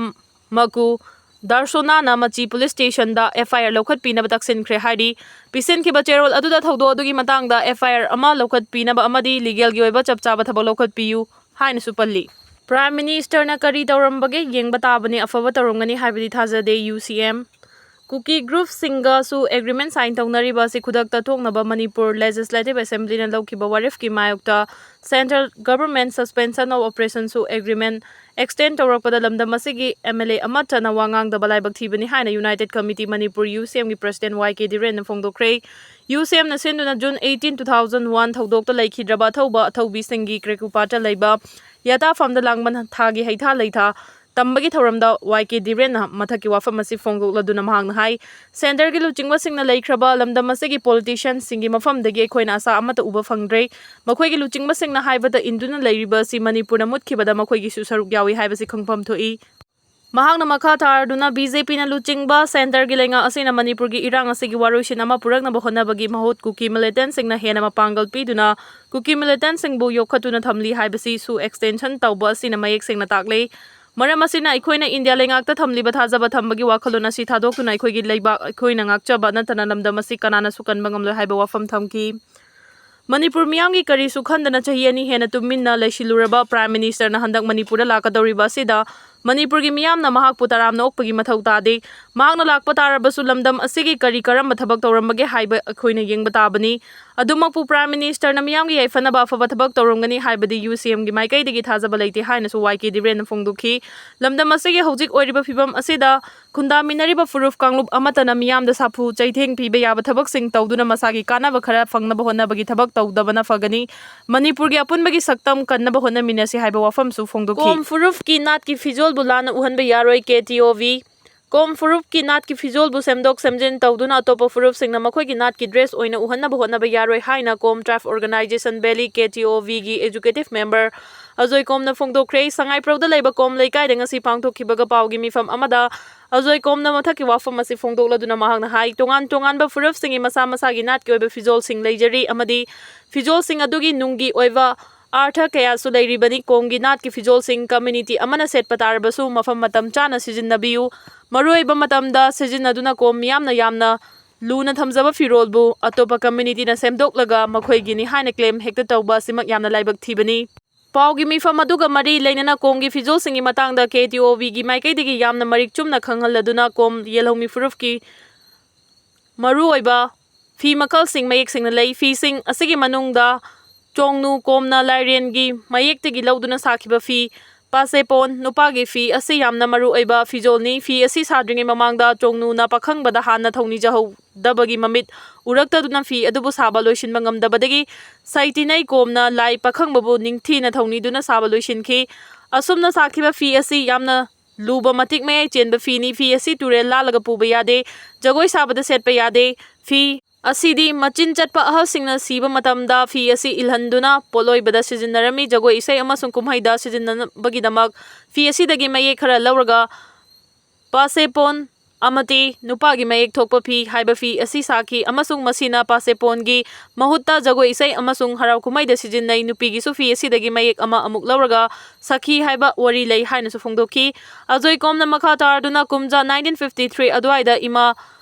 ꯃꯀꯨ ꯗꯥꯔꯁꯣꯅꯥꯅ ꯃꯆꯤ police station the F I R ꯂꯧꯈꯠꯄꯤꯅꯕ ꯇꯛꯁꯤꯟꯈ꯭ꯔꯦ ꯍꯥꯏꯔꯤ꯫ ꯄꯤꯁꯤꯟꯈꯤꯕ ꯆꯦꯔꯣꯜ ꯑꯗꯨꯗ ꯊꯧꯗꯣꯛ ꯑꯗꯨꯒꯤ ꯃꯇꯥꯡꯗ F I R ꯑꯃ ꯂꯧꯈꯠꯄꯤꯅꯕ ꯑꯃꯗꯤ legal ꯒꯤ ꯑꯣꯏꯕ ꯆꯞ ꯆꯥꯕ ꯊꯕꯛ ꯂꯧꯈꯠꯄꯤꯌꯨ ꯍꯥꯏꯅꯁꯨ ꯄꯜꯂꯤ꯫ Prime Minister ꯅ ꯀꯔꯤ ꯇꯧꯔꯝꯕꯒꯦ ꯌꯦꯡꯕ ꯇꯥꯕꯅꯤ, ꯑꯐꯕ ꯇꯧꯔꯝꯒꯅꯤ ꯍꯥꯏꯕꯗꯤ ꯊꯥꯖꯗꯦ, U C M꯫ ꯀꯨꯀꯤ ꯒ꯭ꯔꯨꯞꯁꯤꯡꯒꯁꯨ ꯑꯦꯒ꯭ꯔꯤꯃꯦꯟ ꯁꯥꯏꯟ ꯇꯧꯅꯔꯤꯕ ꯑꯁꯤ ꯈꯨꯗꯛꯇ ꯊꯣꯛꯅꯕ ꯃꯅꯤꯄꯨꯔ ꯂꯦꯖꯤꯁꯂꯦꯇꯤꯚ ꯑꯦꯁꯦꯝꯕ꯭ꯂꯤꯅ ꯂꯧꯈꯤꯕ ꯋꯥꯔꯦꯞꯀꯤ ꯃꯥꯌꯣꯛꯇ ꯁꯦꯟꯇ꯭ꯔꯦꯜ ꯒꯚꯔꯟꯃꯦꯟꯠ ꯁꯁꯄꯦꯟꯁꯟ ꯑꯣꯐ ꯑꯣꯄꯔꯦꯁꯟꯁꯨ ꯑꯦꯒ꯭ꯔꯤꯃꯦꯟ ꯑꯦꯛꯁꯇꯦꯟ ꯇꯧꯔꯛꯄꯗ ꯂꯝꯗꯝ ꯑꯁꯤꯒꯤ ꯑꯦꯝ ꯑꯦꯜ ꯑꯦ ꯑꯃꯠꯇꯅ ꯋꯥ ꯉꯥꯡꯗꯕ ꯂꯥꯏꯕꯛ ꯊꯤꯕꯅꯤ ꯍꯥꯏꯅ ꯌꯨꯅꯥꯏꯇꯦꯗ ꯀꯃꯤꯇꯤ ꯃꯅꯤꯄꯨꯔ, ꯌꯨ ꯁꯤ ꯑꯦꯝꯒꯤ ꯄ꯭ꯔꯁꯤꯗꯦꯟꯠ ꯋꯥꯏ ꯀꯦ ꯙꯤꯔꯦꯟꯅ ꯐꯣꯡꯗꯣꯛꯈ꯭ꯔꯦ꯫ ꯌꯨ ꯁꯤ ꯑꯦꯝꯅ ꯁꯤꯟꯗꯨꯅ June eighteen, two thousand one ꯊꯧꯗꯣꯛꯇ ꯂꯩꯈꯤꯗ꯭ꯔꯕ ꯑꯊꯧꯕ ꯑꯊꯧꯕꯤꯁꯤꯡꯒꯤ ꯀ꯭ꯔꯦꯀꯨꯄꯥꯠꯇ ꯂꯩꯕ ꯌꯥꯇꯥ ꯐꯥꯔꯝꯗ ꯂꯥꯡꯕꯟ ꯊꯥꯒꯤ ꯍꯩꯊꯥ ꯂꯩꯊꯥ ꯇꯝꯕꯒꯤ ꯊꯧꯔꯝꯗ ꯋꯥꯏ ꯀꯦ ꯙꯤꯔꯦꯟꯅ ꯃꯊꯛꯀꯤ ꯋꯥꯐꯝ ꯑꯁꯤ ꯐꯣꯡꯗꯣꯛꯂꯗꯨꯅ ꯃꯍꯥꯛꯅ ꯍꯥꯏ, ꯁꯦꯟꯇꯔꯒꯤ ꯂꯨꯆꯤꯡꯕꯁꯤꯡꯅ ꯂꯩꯈ꯭ꯔꯕ ꯂꯝꯗꯝ ꯑꯁꯤꯒꯤ ꯄꯣꯂꯤꯇꯤꯁꯤꯌꯥꯟꯁꯤꯡꯒꯤ ꯃꯐꯝꯗꯒꯤ ꯑꯩꯈꯣꯏꯅ ꯑꯁꯥ ꯑꯃꯠꯇ ꯎꯕ ꯐꯪꯗ꯭ꯔꯦ꯫ ꯃꯈꯣꯏꯒꯤ ꯂꯨꯆꯤꯡꯕꯁꯤꯡꯅ ꯍꯥꯏꯕꯗ ꯏꯟꯗꯨꯅ ꯂꯩꯔꯤꯕ ꯑꯁꯤ ꯃꯅꯤꯄꯨꯔꯅ ꯃꯨꯠꯈꯤꯕꯗ ꯃꯈꯣꯏꯒꯤꯁꯨ ꯁꯔꯨꯛ ꯌꯥꯎꯏ ꯍꯥꯏꯕꯁꯤ ꯈꯪꯐꯝ ꯊꯣꯛꯏ꯫ ꯃꯍꯥꯛꯅ ꯃꯈꯥ ꯇꯥꯔꯗꯨꯅ ꯕꯤ ꯖꯦ ꯄꯤꯅ ꯂꯨꯆꯤꯡꯕ ꯁꯦꯟꯇꯔꯒꯤ ꯂꯩꯉꯥꯛ ꯑꯁꯤꯅ ꯃꯅꯤꯄꯨꯔꯒꯤ ꯏꯔꯥꯡ ꯑꯁꯤꯒꯤ ꯋꯥꯔꯣꯏꯁꯤꯟ ꯑꯃ ꯄꯨꯔꯛꯅꯕ ꯍꯣꯠꯅꯕꯒꯤ ꯃꯍꯨꯠ ꯀꯨꯀꯤ ꯃꯤꯂꯤꯇꯦꯟꯠꯁꯤꯡꯅ ꯍꯦꯟꯅ ꯃꯄꯥꯡꯒꯜ ꯄꯤꯗꯨꯅ ꯀꯨꯀꯤ ꯃꯤꯂꯤꯇꯦꯟꯠꯁꯤꯡꯕꯨ ꯌꯣꯛꯈꯠꯇꯨꯅ ꯊꯝꯂꯤ ꯍꯥꯏꯕꯁꯤꯁꯨ ꯑꯦꯛꯁꯇꯦꯟꯁꯟ ꯇꯧꯕ ꯑꯁꯤꯅ ꯃꯌꯦꯛ ꯁꯦꯡꯅ ꯇꯥꯛꯂꯦ꯫ ꯃꯔꯝ ꯑꯁꯤꯅ ꯑꯩꯈꯣꯏꯅ ꯏꯟꯗꯤꯌꯥ ꯂꯩꯉꯥꯛꯇ ꯊꯝꯂꯤꯕ ꯊꯥꯖꯕ ꯊꯝꯕꯒꯤ ꯋꯥꯈꯜꯂꯣꯟ ꯑꯁꯤ ꯊꯥꯗꯣꯛꯇꯨꯅ ꯑꯩꯈꯣꯏꯒꯤ ꯂꯩꯕꯥꯛ ꯑꯩꯈꯣꯏꯅ ꯉꯥꯛꯆꯕ ꯅꯠꯇꯅ ꯂꯝꯗꯝ ꯑꯁꯤ ꯀꯅꯥꯅꯁꯨ ꯀꯟꯕ ꯉꯝꯂꯣꯏ ꯍꯥꯏꯕ ꯋꯥꯐꯝ ꯊꯝꯈꯤ꯫ ꯃꯅꯤꯄꯨꯔ ꯃꯤꯌꯥꯝꯒꯤ ꯀꯔꯤꯁꯨ ꯈꯟꯗꯅ ꯆꯍꯤ ꯑꯅꯤ ꯍꯦꯟꯅ ꯇꯨꯃꯤꯟꯅ ꯂꯩꯁꯤꯜꯂꯨꯔꯕ ꯄ꯭ꯔꯥꯏꯝ ꯃꯤꯅꯤꯁꯇꯔꯅ ꯍꯟꯗꯛ ꯃꯅꯤꯄꯨꯔꯗ ꯂꯥꯛꯀꯗꯧꯔꯤꯕ ꯑꯁꯤꯗ ꯃꯅꯤꯄꯨꯔꯒꯤ ꯃꯤꯌꯥꯝꯅ ꯃꯍꯥꯛꯄꯨ ꯇꯔꯥꯝꯅ ꯑꯣꯛꯄꯒꯤ ꯃꯊꯧ ꯇꯥꯗꯦ꯫ ꯃꯍꯥꯛꯅ ꯂꯥꯛꯄ ꯇꯥꯔꯕꯁꯨ ꯂꯝꯗꯝ ꯑꯁꯤꯒꯤ ꯀꯔꯤ ꯀꯔꯝꯕ ꯊꯕꯛ ꯇꯧꯔꯝꯕꯒꯦ ꯍꯥꯏꯕ ꯑꯩꯈꯣꯏꯅ ꯌꯦꯡꯕ ꯇꯥꯕꯅꯤ꯫ ꯑꯗꯨꯃꯛꯄꯨ ꯄ꯭ꯔꯥꯏꯝ ꯃꯤꯅꯤꯁꯇꯔꯅ ꯃꯤꯌꯥꯝꯒꯤ ꯌꯥꯏꯐꯅꯕ ꯑꯐꯕ ꯊꯕꯛ ꯇꯧꯔꯝꯒꯅꯤ ꯍꯥꯏꯕꯗꯤ ꯌꯨ ꯁꯤ ꯑꯦꯝꯒꯤ ꯃꯥꯏꯀꯩꯗꯒꯤ ꯊꯥꯖꯕ ꯂꯩꯇꯦ ꯍꯥꯏꯅꯁꯨ ꯋꯥꯏ ꯀꯦ ꯙꯤꯔꯦꯟꯅ ꯐꯣꯡꯗꯣꯛꯈꯤ꯫ ꯂꯝꯗꯝ ꯑꯁꯤꯒꯤ ꯍꯧꯖꯤꯛ ꯑꯣꯏꯔꯤꯕ ꯐꯤꯕꯝ ꯑꯁꯤꯗ ꯈꯨꯟꯗꯥꯃꯤꯟꯅꯔꯤꯕ ꯐꯨꯔꯨꯞ ꯀꯥꯡꯂꯨꯞ ꯑꯃꯠꯇꯅ ꯃꯤꯌꯥꯝꯗ ꯁꯥꯐꯨ ꯆꯩꯊꯦꯡ ꯄꯤꯕ ꯌꯥꯕ ꯊꯕꯛꯁꯤꯡ ꯇꯧꯗꯨꯅ ꯃꯁꯥꯒꯤ ꯀꯥꯟꯅꯕ ꯈꯔ ꯐꯪꯅꯕ ꯍꯣꯠꯅꯕꯒꯤ ꯊꯕꯛ ꯇꯧꯗꯕꯅ ꯐꯒꯅꯤ꯫ ꯃꯅꯤꯄꯨꯔꯒꯤ ꯑꯄꯨꯟꯕꯒꯤ ꯁꯛꯇꯝ ꯀꯟꯅꯕ ꯍꯣꯠꯅꯃꯤꯟꯅꯁꯤ ꯍꯥꯏꯕ ꯋꯥꯐꯝꯁꯨ ꯐꯣꯡꯗꯣꯛꯈꯤ꯫ ꯀꯣꯝ ꯐꯨꯔꯨꯞꯀꯤ ꯅꯥꯠꯀꯤ ꯐꯤꯖꯣꯜꯕꯨ ꯂꯥꯟꯅ ꯎꯍꯟꯕ ꯌꯥꯔꯣꯏ, ꯀꯦ ꯇꯤ ꯑꯣ ꯚꯤ꯫ ꯀꯣꯝ ꯐꯨꯔꯨꯞꯀꯤ ꯅꯥꯠꯀꯤ ꯐꯤꯖꯣꯜꯕꯨ ꯁꯦꯝꯗꯣꯛ ꯁꯦꯝꯖꯤꯟ ꯇꯧꯗꯨꯅ ꯑꯇꯣꯞꯄ ꯐꯨꯔꯨꯞꯁꯤꯡꯅ ꯃꯈꯣꯏꯒꯤ ꯅꯥꯠꯀꯤ ꯗ꯭ꯔꯦꯁ ꯑꯣꯏꯅ ꯎꯍꯟꯅꯕ ꯍꯣꯠꯅꯕ ꯌꯥꯔꯣꯏ ꯍꯥꯏꯅ ꯀꯣꯝ ꯇ꯭ꯔꯥꯏꯕ ꯑꯣꯔꯒꯅꯥꯏꯖꯦꯁꯟ ꯚꯦꯂꯤ, ꯀꯦ ꯇꯤ ꯑꯣ ꯚꯤꯒꯤ ꯑꯦꯖꯨꯀꯦꯇꯤꯚ ꯃꯦꯝꯕꯔ ꯑꯖꯣꯏ ꯀꯣꯝꯅ ꯐꯣꯡꯗꯣꯛꯈ꯭ꯔꯦ꯫ ꯁꯉꯥꯏꯄ꯭ꯔꯧꯗ ꯂꯩꯕ ꯀꯣꯝ ꯂꯩꯀꯥꯏꯗ ꯉꯁꯤ ꯄꯥꯡꯊꯣꯛꯈꯤꯕꯒ ꯄꯥꯎꯒꯤ ꯃꯤꯐꯝ ꯑꯃꯗ ꯑꯖꯣꯏ ꯀꯣꯝꯅ ꯃꯊꯛꯀꯤ ꯋꯥꯐꯝ ꯑꯁꯤ ꯐꯣꯡꯗꯣꯛꯂꯗꯨꯅ ꯃꯍꯥꯛꯅ ꯍꯥꯏ, ꯇꯣꯉꯥꯟ ꯇꯣꯉꯥꯟꯕ ꯐꯨꯔꯨꯞꯁꯤꯡꯒꯤ ꯃꯁꯥ ꯃꯁꯥꯒꯤ ꯅꯥꯠꯀꯤ ꯑꯣꯏꯕ ꯐꯤꯖꯣꯜꯁꯤꯡ ꯂꯩꯖꯔꯤ ꯑꯃꯗꯤ ꯐꯤꯖꯣꯜꯁꯤꯡ ꯑꯗꯨꯒꯤ ꯅꯨꯡꯒꯤ ꯑꯣꯏꯕ ꯑꯥꯔꯊ ꯀꯌꯥꯁꯨ ꯂꯩꯔꯤꯕꯅꯤ꯫ ꯀꯣꯝꯒꯤ ꯅꯥꯠꯀꯤ ꯐꯤꯖꯣꯜꯁꯤꯡ ꯀꯝꯃ꯭ꯌꯨꯅꯤꯇꯤ ꯑꯃꯅ ꯁꯦꯠꯄ ꯇꯥꯔꯕꯁꯨ ꯃꯐꯝ ꯃꯇꯝ ꯆꯥꯅ ꯁꯤꯖꯤꯟꯅꯕꯤꯌꯨ꯫ ꯃꯔꯨꯑꯣꯏꯕ ꯃꯇꯝꯗ ꯁꯤꯖꯤꯟꯅꯗꯨꯅ ꯀꯣꯝ ꯃꯤꯌꯥꯝꯅ ꯌꯥꯝꯅ ꯂꯨꯅ ꯊꯝꯖꯕ ꯐꯤꯔꯣꯜꯕꯨ ꯑꯇꯣꯞꯄ ꯀꯝꯃ꯭ꯌꯨꯅꯤꯇꯤꯅ ꯁꯦꯝꯗꯣꯛꯂꯒ ꯃꯈꯣꯏꯒꯤꯅꯤ ꯍꯥꯏꯅ ꯀ꯭ꯂꯦꯝ ꯍꯦꯛꯇ ꯇꯧꯕ ꯑꯁꯤꯃꯛ ꯌꯥꯝꯅ ꯂꯥꯏꯕꯛ ꯊꯤꯕꯅꯤ꯫ ꯄꯥꯎꯒꯤ ꯃꯤꯐꯝ ꯑꯗꯨꯒ ꯃꯔꯤ ꯂꯩꯅꯅ ꯀꯣꯝꯒꯤ ꯐꯤꯖꯣꯜꯁꯤꯡꯒꯤ ꯃꯇꯥꯡꯗ ꯀꯦ ꯇꯤ ꯑꯣ ꯕꯤꯒꯤ ꯃꯥꯏꯀꯩꯗꯒꯤ ꯌꯥꯝꯅ ꯃꯔꯤꯛ ꯆꯨꯝꯅ ꯈꯪꯍꯜꯂꯗꯨꯅ ꯀꯣꯝ ꯌꯦꯜꯍꯧꯃꯤ ꯐꯨꯔꯨꯞꯀꯤ ꯃꯔꯨꯑꯣꯏꯕ ꯐꯤ ꯃꯈꯜꯁꯤꯡ ꯃꯌꯦꯛ ꯁꯦꯡꯅ ꯂꯩ꯫ ꯐꯤꯁꯤꯡ ꯑꯁꯤꯒꯤ ꯃꯅꯨꯡꯗ ꯆꯣꯡꯅꯨ ꯀꯣꯝꯅ ꯂꯥꯏꯔꯦꯟꯒꯤ ꯃꯌꯦꯛꯇꯒꯤ ꯂꯧꯗꯨꯅ ꯁꯥꯈꯤꯕ ꯐꯤ, ꯄꯥꯁꯦꯄꯣꯟ, ꯅꯨꯄꯥꯒꯤ ꯐꯤ ꯑꯁꯤ ꯌꯥꯝꯅ ꯃꯔꯨꯑꯣꯏꯕ ꯐꯤꯖꯣꯜꯅꯤ꯫ ꯐꯤ ꯑꯁꯤ ꯁꯥꯗ꯭ꯔꯤꯉꯩ ꯃꯃꯥꯡꯗ ꯆꯣꯡꯅꯨꯅ ꯄꯥꯈꯪꯕꯗ ꯍꯥꯟꯅ ꯊꯧꯅꯤꯖꯍꯧꯗꯕꯒꯤ ꯃꯃꯤꯠ ꯎꯔꯛꯇꯗꯨꯅ ꯐꯤ ꯑꯗꯨꯕꯨ ꯁꯥꯕ ꯂꯣꯏꯁꯤꯟꯕ ꯉꯝꯗꯕꯗꯒꯤ ꯁꯩꯇꯤꯅꯩ ꯀꯣꯝꯅ ꯂꯥꯏ ꯄꯥꯈꯪꯕꯕꯨ ꯅꯤꯡꯊꯤꯅ ꯊꯧꯅꯤꯗꯨꯅ ꯁꯥꯕ ꯂꯣꯏꯁꯤꯟꯈꯤ꯫ ꯑꯁꯨꯝꯅ ꯁꯥꯈꯤꯕ ꯐꯤ ꯑꯁꯤ ꯌꯥꯝꯅ ꯂꯨꯕ ꯃꯇꯤꯛ ꯃꯌꯥꯏ ꯆꯦꯟꯕ ꯐꯤꯅꯤ꯫ ꯐꯤ ꯑꯁꯤ ꯇꯨꯔꯦꯜ ꯂꯥꯜꯂꯒ ꯄꯨꯕ ꯌꯥꯗꯦ, ꯖꯒꯣꯏ ꯁꯥꯕꯗ ꯁꯦꯠꯄ ꯌꯥꯗꯦ꯫ ꯐꯤ ꯑꯁꯤꯗꯤ ꯃꯆꯤꯟ ꯆꯠꯄ ꯑꯍꯜꯁꯤꯡꯅ ꯁꯤꯕ ꯃꯇꯝꯗ ꯐꯤ ꯑꯁꯤ ꯏꯜꯍꯟꯗꯨꯅ ꯄꯣꯠꯂꯣꯏꯕꯗ ꯁꯤꯖꯤꯟꯅꯔꯝꯃꯤ꯫ ꯖꯒꯣꯏ ꯏꯁꯩ ꯑꯃꯁꯨꯡ ꯀꯨꯝꯍꯩꯗ ꯁꯤꯖꯤꯟꯅꯅꯕꯒꯤꯗꯃꯛ ꯐꯤ ꯑꯁꯤꯗꯒꯤ ꯃꯌꯦꯛ ꯈꯔ ꯂꯧꯔꯒ ꯄꯥꯁꯦꯄꯣꯟ ꯑꯃꯗꯤ ꯅꯨꯄꯥꯒꯤ ꯃꯌꯦꯛ ꯊꯣꯛꯄ ꯐꯤ ꯍꯥꯏꯕ ꯐꯤ ꯑꯁꯤ ꯁꯥꯈꯤ ꯑꯃꯁꯨꯡ ꯃꯁꯤꯅ ꯄꯥꯁꯦꯄꯣꯟꯒꯤ ꯃꯍꯨꯠꯇ ꯖꯒꯣꯏ ꯏꯁꯩ ꯑꯃꯁꯨꯡ ꯍꯔꯥꯎ ꯀꯨꯝꯍꯩꯗ ꯁꯤꯖꯤꯟꯅꯩ꯫ ꯅꯨꯄꯤꯒꯤꯁꯨ ꯐꯤ ꯑꯁꯤꯗꯒꯤ ꯃꯌꯦꯛ ꯑꯃ ꯑꯃꯨꯛ ꯂꯧꯔꯒ ꯁꯈꯤ ꯍꯥꯏꯕ ꯋꯥꯔꯤ ꯂꯩ ꯍꯥꯏꯅꯁꯨ ꯐꯣꯡꯗꯣꯛꯈꯤ꯫ ꯑꯖꯣꯏ ꯀꯣꯝꯅ ꯃꯈꯥ ꯇꯥꯔꯗꯨꯅ ꯀꯨꯝꯖꯥ ꯅꯥꯏꯟꯇꯤꯟ ꯐꯤꯐꯇꯤ ꯊ꯭ꯔꯤ ꯑꯗꯨꯋꯥꯏꯗ ꯏꯃꯥ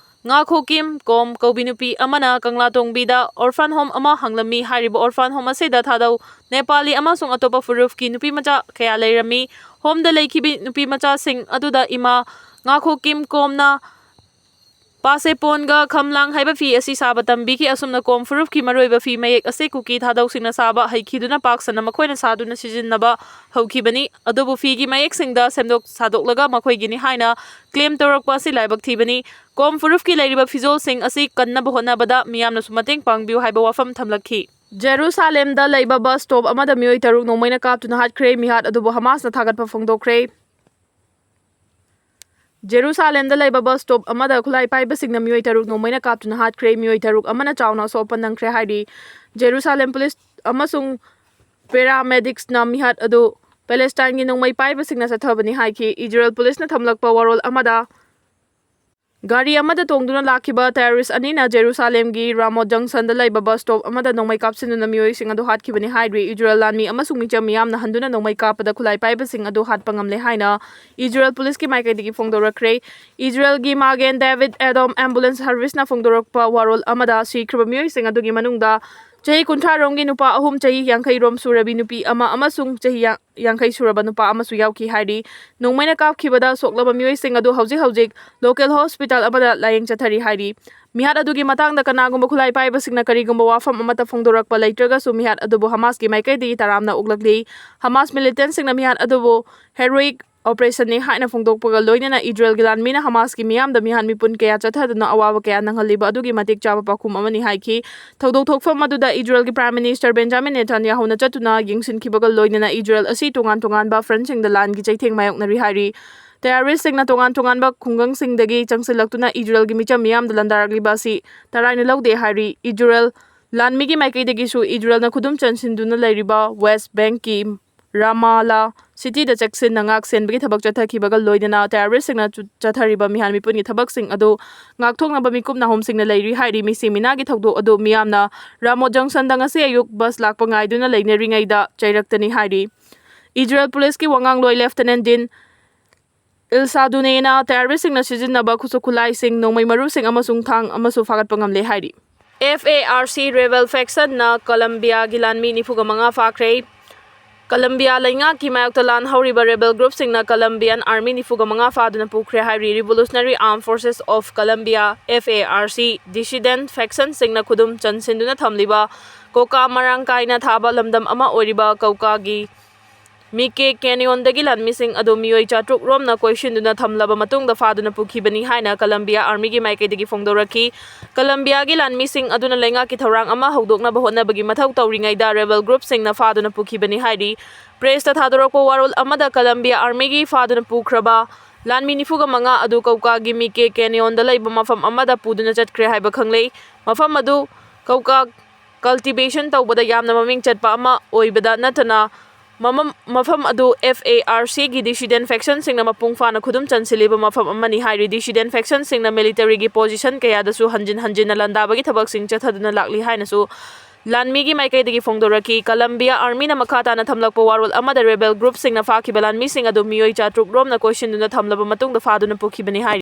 ꯉꯥꯈꯣꯀꯤꯝ ꯀꯣꯝ ꯀꯧꯕꯤ ꯅꯨꯄꯤ ꯑꯃꯅ ꯀꯪꯂꯥꯇꯣꯡꯕꯤꯗ orphan home ꯑꯃ ꯍꯥꯡꯂꯝꯃꯤ꯫ ꯍꯥꯏꯔꯤꯕ orphan home ꯑꯁꯤꯗ ꯊꯥꯗꯧ ꯅꯦꯄꯥꯂꯤ ꯑꯃꯁꯨꯡ ꯑꯇꯣꯞꯄ ꯐꯨꯔꯨꯞꯀꯤ ꯅꯨꯄꯤ ꯃꯆꯥ ꯀꯌꯥ ꯂꯩꯔꯝꯃꯤ꯫ Home ꯗ ꯂꯩꯈꯤꯕꯤ ꯅꯨꯄꯤ ꯃꯆꯥꯁꯤꯡ ꯑꯗꯨꯗ ꯏꯃꯥ ꯉꯥꯈꯣꯀꯤꯝ ꯀꯣꯝꯅ ꯄꯥꯁꯦꯄꯣꯟꯒ ꯈꯝꯂꯥꯡ ꯍꯥꯏꯕ ꯐꯤ ꯑꯁꯤ ꯁꯥꯕ ꯇꯝꯕꯤꯈꯤ꯫ ꯑꯁꯨꯝꯅ ꯀꯣꯝ ꯐꯨꯔꯨꯞꯀꯤ ꯃꯔꯨꯑꯣꯏꯕ ꯐꯤ ꯃꯌꯦꯛ ꯑꯁꯤ ꯀꯨꯀꯤ ꯊꯥꯗꯧꯁꯤꯡꯅ ꯁꯥꯕ ꯍꯩꯈꯤꯗꯨꯅ ꯄꯥꯛ ꯁꯟꯅ ꯃꯈꯣꯏꯅ ꯁꯥꯗꯨꯅ ꯁꯤꯖꯤꯟꯅꯕ ꯍꯧꯈꯤꯕꯅꯤ꯫ ꯑꯗꯨꯕꯨ ꯐꯤꯒꯤ ꯃꯌꯦꯛꯁꯤꯡꯗ ꯁꯦꯝꯗꯣꯛ ꯁꯥꯗꯣꯛꯂꯒ ꯃꯈꯣꯏꯒꯤꯅꯤ ꯍꯥꯏꯅ claim ꯇꯧꯔꯛꯄ ꯑꯁꯤ ꯂꯥꯏꯕꯛ ꯊꯤꯕꯅꯤ꯫ ꯀꯣꯝ ꯐꯨꯔꯨꯞꯀꯤ ꯂꯩꯔꯤꯕ ꯐꯤꯖꯣꯜꯁꯤꯡ ꯑꯁꯤ ꯀꯟꯅꯕ ꯍꯣꯠꯅꯕꯗ ꯃꯤꯌꯥꯝꯅꯁꯨ ꯃꯇꯦꯡ ꯄꯥꯡꯕꯤꯌꯨ ꯍꯥꯏꯕ ꯋꯥꯐꯝ ꯊꯝꯂꯛꯈꯤ꯫ ꯖꯦꯔꯨꯁꯥꯂꯦꯝꯗ ꯂꯩꯕ bus stop ꯑꯃꯗ ꯃꯤꯑꯣꯏ ꯇꯔꯨꯛ ꯅꯣꯡꯃꯩꯅ ꯀꯥꯞꯇꯨꯅ ꯍꯥꯠꯈ꯭ꯔꯦ꯫ ꯃꯤꯍꯥꯠ ꯑꯗꯨꯕꯨ ꯍꯃꯥꯁꯅ ꯊꯥꯒꯠꯄ ꯐꯣꯡꯗꯣꯛꯈ꯭ꯔꯦ꯫ ꯖꯦꯔꯨꯁꯥꯂꯦꯝꯗ ꯂꯩꯕ bus stop ꯑꯃꯗ ꯈꯨꯠꯂꯥꯏ ꯄꯥꯏꯕꯁꯤꯡꯅ ꯃꯤꯑꯣꯏ ꯇꯔꯨꯛ ꯅꯣꯡꯃꯩꯅ ꯀꯥꯞꯇꯨꯅ ꯍꯥꯠꯈ꯭ꯔꯦ꯫ ꯃꯤꯑꯣꯏ ꯇꯔꯨꯛ ꯑꯃꯅ ꯆꯥꯎꯅ ꯑꯁꯣꯛ ꯑꯄꯟ ꯅꯪꯈ꯭ꯔꯦ ꯍꯥꯏꯔꯤ꯫ ꯖꯦꯔꯨꯁꯥꯂꯦꯝ ꯄꯨꯂꯤꯁ ꯑꯃꯁꯨꯡ ꯄꯦꯔꯥꯃꯦꯗꯤꯛꯁꯅ ꯃꯤꯍꯥꯠ ꯑꯗꯨ ꯄꯦꯂꯦꯁꯇꯥꯏꯟꯒꯤ ꯅꯣꯡꯃꯩ ꯄꯥꯏꯕꯁꯤꯡꯅ ꯆꯠꯊꯕꯅꯤ ꯍꯥꯏꯈꯤ꯫ ꯏꯖꯔꯦꯜ ꯄꯨꯂꯤꯁꯅ ꯊꯝꯂꯛꯄ ꯋꯥꯔꯣꯜ ꯑꯃꯗ, ꯒꯥꯔꯤ ꯑꯃꯗ ꯇꯣꯡꯗꯨꯅ ꯂꯥꯛꯈꯤꯕ terrorist ꯑꯅꯤꯅ ꯖꯦꯔꯨꯁꯥꯂꯦꯝꯒꯤ ꯔꯥꯃꯣꯠ ꯖꯪꯁꯟꯗ ꯂꯩꯕ bus stop ꯑꯃꯗ ꯅꯣꯡꯃꯩ ꯀꯥꯞꯁꯤꯟꯗꯨꯅ ꯃꯤꯑꯣꯏꯁꯤꯡ ꯑꯗꯨ ꯍꯥꯠꯈꯤꯕꯅꯤ ꯍꯥꯏꯔꯤ꯫ ꯏꯖꯔꯦꯜ ꯂꯥꯟꯃꯤ ꯑꯃꯁꯨꯡ ꯃꯤꯆꯝ ꯃꯤꯌꯥꯝꯅ ꯍꯟꯗꯨꯅ ꯅꯣꯡꯃꯩ ꯀꯥꯞꯄꯗ ꯈꯨꯠꯂꯥꯏ ꯄꯥꯏꯕꯁꯤꯡ ꯑꯗꯨ ꯍꯥꯠꯄ ꯉꯝꯂꯦ ꯍꯥꯏꯅ ꯏꯖꯔꯦꯜ ꯄꯨꯂꯤꯁꯀꯤ ꯃꯥꯏꯀꯩꯗꯒꯤ ꯐꯣꯡꯗꯣꯔꯛꯈ꯭ꯔꯦ꯫ ꯏꯖꯔꯦꯜꯒꯤ ꯃꯥꯒꯦꯟ ꯗꯦꯕꯤꯠ ꯑꯦꯗꯣꯝ ambulance serviceꯅ ꯐꯣꯡꯗꯣꯔꯛꯄ ꯋꯥꯔꯣꯜ ꯑꯃꯗ, ꯁꯤꯈ꯭ꯔꯕ ꯃꯤꯑꯣꯏꯁꯤꯡ ꯑꯗꯨꯒꯤ ꯃꯅꯨꯡꯗ ꯆꯍꯤ ꯀꯨꯟꯊ꯭ꯔꯥ ꯔꯣꯝꯒꯤ ꯅꯨꯄꯥ ꯑꯍꯨꯝ, ꯆꯍꯤ ꯌꯥꯡꯈꯩ ꯔꯣꯝ ꯁꯨꯔꯕꯤ ꯅꯨꯄꯤ ꯑꯃ ꯑꯃꯁꯨꯡ ꯆꯍꯤ ꯌꯥ-, ꯌꯥꯡꯈꯩ ꯁꯨꯔꯕ ꯅꯨꯄꯥ ꯑꯃꯁꯨ ꯌꯥꯎꯈꯤ ꯍꯥꯏꯔꯤ꯫ ꯅꯣꯡꯃꯩꯅ ꯀꯥꯞꯈꯤꯕꯗ ꯁꯣꯛꯂꯕ ꯃꯤꯑꯣꯏꯁꯤꯡ ꯑꯗꯨ ꯍꯧꯖꯤꯛ ꯍꯧꯖꯤꯛ local hospital ꯑꯃꯗ ꯂꯥꯌꯦꯡ ꯆꯠꯊꯔꯤ ꯍꯥꯏꯔꯤ꯫ ꯃꯤꯍꯥꯠ ꯑꯗꯨꯒꯤ ꯃꯇꯥꯡꯗ ꯀꯅꯥꯒꯨꯝꯕ ꯈꯨꯠꯂꯥꯏ ꯄꯥꯏꯕꯁꯤꯡꯅ ꯀꯔꯤꯒꯨꯝꯕ ꯋꯥꯐꯝ ꯑꯃꯠꯇ ꯐꯣꯡꯗꯣꯔꯛꯄ ꯂꯩꯇ꯭ꯔꯒꯁꯨ, ꯃꯤꯍꯥꯠ ꯑꯗꯨꯕꯨ ꯍꯃꯥꯁꯀꯤ ꯃꯥꯏꯀꯩꯗꯒꯤ ꯇꯔꯥꯝꯅ ꯑꯣꯛꯂꯛꯂꯤ꯫ ꯍꯃꯥꯁ militantꯁꯤꯡꯅ ꯃꯤꯍꯥꯠ ꯑꯗꯨꯕꯨ heroic operationꯅꯤ ꯍꯥꯏꯅ ꯐꯣꯡꯗꯣꯛꯄꯒ ꯂꯣꯏꯅꯅ ꯏꯖꯔꯦꯜꯒꯤ ꯂꯥꯟꯃꯤꯅ ꯍꯃꯥꯁꯀꯤ ꯃꯤꯌꯥꯝꯗ ꯃꯤꯍꯥꯠ ꯃꯤꯄꯨꯟ ꯀꯌꯥ ꯆꯠꯊꯗꯨꯅ ꯑꯋꯥꯕ ꯀꯌꯥ ꯅꯪꯍꯜꯂꯤꯕ ꯑꯗꯨꯒꯤ ꯃꯇꯤꯛ ꯆꯥꯕ ꯄꯥꯎꯈꯨꯝ ꯑꯃꯅꯤ ꯍꯥꯏꯈꯤ꯫ ꯊꯧꯗꯣꯛ ꯊꯣꯛꯐꯝ ꯑꯗꯨꯗ ꯏꯖꯔꯦꯜꯒꯤ Prime Minister ꯕꯦꯟꯖꯥꯃꯤꯟ ꯅꯦꯇꯥꯟꯌꯥꯍꯨꯅ ꯆꯠꯇꯨꯅ ꯌꯦꯡꯁꯤꯟꯈꯤꯕꯒ ꯂꯣꯏꯅꯅ ꯏꯖꯔꯦꯜ ꯑꯁꯤ ꯇꯣꯉꯥꯟ ꯇꯣꯉꯥꯟꯕ frontꯁꯤꯡꯗ ꯂꯥꯟꯒꯤ ꯆꯩꯊꯦꯡ ꯃꯥꯌꯣꯛꯅꯔꯤ ꯍꯥꯏꯔꯤ꯫ Terroristꯁꯤꯡꯅ ꯇꯣꯉꯥꯟ ꯇꯣꯉꯥꯟꯕ ꯈꯨꯡꯒꯪꯁꯤꯡꯗꯒꯤ ꯆꯪꯁꯤꯜꯂꯛꯇꯨꯅ ꯏꯖꯔꯦꯜꯒꯤ ꯃꯤꯆꯝ ꯃꯤꯌꯥꯝꯗ ꯂꯥꯟꯗꯥꯔꯛꯂꯤꯕ ꯑꯁꯤ ꯇꯔꯥꯏꯅ ꯂꯧꯗꯦ ꯍꯥꯏꯔꯤ꯫ ꯏꯖꯔꯦꯜ ꯂꯥꯟꯃꯤꯒꯤ ꯃꯥꯏꯀꯩꯗꯒꯤꯁꯨ ꯏꯖꯔꯦꯜꯅ ꯈꯨꯗꯨꯝ ꯆꯟꯁꯤꯟꯗꯨꯅ ꯂꯩꯔꯤꯕ West Bankꯀꯤ Ramallah cityꯗ ꯆꯦꯛꯁꯤꯟꯅ ꯉꯥꯛ ꯁꯦꯟꯕꯒꯤ ꯊꯕꯛ ꯆꯠꯊꯈꯤꯕꯒ ꯂꯣꯏꯅꯅ terroristꯁꯤꯡꯅ ꯆꯨ-, ꯆꯠꯊꯔꯤꯕ ꯃꯤꯍꯥꯠ ꯃꯤꯄꯨꯟꯒꯤ ꯊꯕꯛꯁꯤꯡ ꯑꯗꯨ ꯉꯥꯛꯊꯣꯛꯅꯕ ꯃꯤꯀꯨꯞ ꯅꯥꯍꯨꯝꯁꯤꯡꯅ ꯂꯩꯔꯤ ꯍꯥꯏꯔꯤ꯫ ꯃꯤꯁꯤ ꯃꯤꯅꯥꯒꯤ ꯊꯧꯗꯣꯛ ꯑꯗꯨ ꯃꯤꯌꯥꯝꯅ Ramot Junctionꯗ ꯉꯁꯤ ꯑꯌꯨꯛ bus ꯂꯥꯛꯄ ꯉꯥꯏꯗꯨꯅ ꯂꯩꯅꯔꯤꯉꯩꯗ ꯆꯩꯔꯛꯇꯅꯤ ꯍꯥꯏꯔꯤ꯫ ꯏꯖꯔꯦꯜ policeꯀꯤ ꯋꯥꯉꯥꯡꯂꯣꯏ Lieutenant Din Ilsadunena terroristꯁꯤꯡꯅ ꯁꯤꯖꯤꯟꯅꯕ ꯈꯨꯠꯁꯨ ꯈꯨꯠꯂꯥꯏꯁꯤꯡ, ꯅꯣꯡꯃꯩ ꯃꯔꯨꯁꯤꯡ ꯑꯃꯁꯨꯡ ꯊꯥꯡ ꯑꯃꯁꯨ ꯐꯥꯒꯠꯄ ꯉꯝꯂꯦ ꯍꯥꯏꯔꯤ꯫ FARC rebel factionꯅ ꯀꯂꯝꯕꯤꯌꯥꯒꯤ ꯂꯥꯟꯃꯤ ꯅꯤꯐꯨꯒ ꯃꯉꯥ ꯐꯥꯈ꯭ꯔꯦ꯫ ꯀꯂꯝꯕꯤꯌꯥ ꯂꯩꯉꯥꯛꯀꯤ ꯃꯥꯌꯣꯛꯇ ꯂꯥꯟ ꯍꯧꯔꯤꯕ rebel groupꯁꯤꯡꯅ Colombian army ꯅꯤꯐꯨꯒ ꯃꯉꯥ ꯐꯥꯗꯨꯅ ꯄꯨꯈ꯭ꯔꯦ ꯍꯥꯏꯔꯤ꯫ Revolutionary Armed Forces of Colombia, FARC, dissident factionꯁꯤꯡꯅ ꯈꯨꯗꯨꯝ ꯆꯟꯁꯤꯟꯗꯨꯅ ꯊꯝꯂꯤꯕ ꯀꯣꯀꯥ ꯃꯔꯥꯡ ꯀꯥꯏꯅ ꯊꯥꯕ ꯂꯝꯗꯝ ꯑꯃ ꯑꯣꯏꯔꯤꯕ ꯀꯧꯀꯥꯒꯤ ꯃꯤꯀꯦ ꯀꯦꯅꯤꯌꯣꯟꯗꯒꯤ ꯂꯥꯟꯃꯤꯁꯤꯡ ꯑꯗꯨ ꯃꯤꯑꯣꯏ ꯆꯥꯇ꯭ꯔꯨꯛ ꯔꯣꯝꯅ ꯀꯣꯏꯁꯤꯟꯗꯨꯅ ꯊꯝꯂꯕ ꯃꯇꯨꯡꯗ ꯐꯥꯗꯨꯅ ꯄꯨꯈꯤꯕꯅꯤ ꯍꯥꯏꯅ ꯀꯂꯝꯕꯤꯌꯥ armyꯒꯤ ꯃꯥꯏꯀꯩꯗꯒꯤ ꯐꯣꯡꯗꯣꯔꯛꯈꯤ꯫ ꯀꯂꯝꯕꯤꯌꯥꯒꯤ ꯂꯥꯟꯃꯤꯁꯤꯡ ꯑꯗꯨꯅ ꯂꯩꯉꯥꯛꯀꯤ ꯊꯧꯔꯥꯡ ꯑꯃ ꯍꯧꯗꯣꯛꯅꯕ ꯍꯣꯠꯅꯕꯒꯤ ꯃꯊꯧ ꯇꯧꯔꯤꯉꯩꯗ rebel groupꯁꯤꯡꯅ ꯐꯥꯗꯨꯅ ꯄꯨꯈꯤꯕꯅꯤ ꯍꯥꯏꯔꯤ꯫ Pressꯇ ꯊꯥꯗꯣꯔꯛꯄ ꯋꯥꯔꯣꯜ ꯑꯃꯗ ꯀꯂꯝꯕꯤꯌꯥ armyꯒꯤ ꯐꯥꯗꯨꯅ ꯄꯨꯈ꯭ꯔꯕ ꯂꯥꯟꯃꯤ ꯅꯤꯐꯨꯒ ꯃꯉꯥ ꯑꯗꯨ ꯀꯧꯀꯥꯒꯤ ꯃꯤꯀꯦ ꯀꯦꯅꯤꯌꯣꯟꯗ ꯂꯩꯕ ꯃꯐꯝ ꯑꯃꯗ ꯄꯨꯗꯨꯅ ꯆꯠꯈ꯭ꯔꯦ ꯍꯥꯏꯕ ꯈꯪꯂꯦ꯫ ꯃꯐꯝ ꯑꯗꯨ ꯀꯧꯀꯥ cultivation ꯇꯧꯕꯗ ꯌꯥꯝꯅ ꯃꯃꯤꯡ ꯆꯠꯄ ꯑꯃ ꯑꯣꯏꯕꯗ ꯅꯠꯇꯅ, ꯃꯃꯝ-, ꯃꯐꯝ ꯑꯗꯨ FARCꯒꯤ dissident factionꯁꯤꯡꯅ ꯃꯄꯨꯡ ꯐꯥꯅ ꯈꯨꯗꯨꯝ ꯆꯟꯁꯤꯜꯂꯤꯕ ꯃꯐꯝ ꯑꯃꯅꯤ ꯍꯥꯏꯔꯤ꯫ Dissident factionꯁꯤꯡꯅ militaryꯒꯤ position ꯀꯌꯥꯗꯁꯨ ꯍꯟꯖꯤꯟ ꯍꯟꯖꯤꯟꯅ ꯂꯥꯟꯗꯥꯕꯒꯤ ꯊꯕꯛꯁꯤꯡ ꯆꯠꯊꯗꯨꯅ ꯂꯥꯛꯂꯤ ꯍꯥꯏꯅꯁꯨ ꯂꯥꯟꯃꯤꯒꯤ ꯃꯥꯏꯀꯩꯗꯒꯤ ꯐꯣꯡꯗꯣꯔꯛꯈꯤ꯫ ꯀꯂꯝꯕꯤꯌꯥ armyꯅ ꯃꯈꯥ ꯇꯥꯅ ꯊꯝꯂꯛꯄ ꯋꯥꯔꯣꯜ ꯑꯃꯗ rebel groupꯁꯤꯡꯅ ꯐꯥꯈꯤꯕ ꯂꯥꯟꯃꯤꯁꯤꯡ ꯑꯗꯨ ꯃꯤꯑꯣꯏ ꯆꯥꯇ꯭ꯔꯨꯛ ꯔꯣꯝꯅ ꯀꯣꯏꯁꯤꯟꯗꯨꯅ ꯊꯝꯂꯕ ꯃꯇꯨꯡꯗ ꯐꯥꯗꯨꯅ ꯄꯨꯈꯤꯕꯅꯤ ꯍꯥꯏꯔꯤ꯫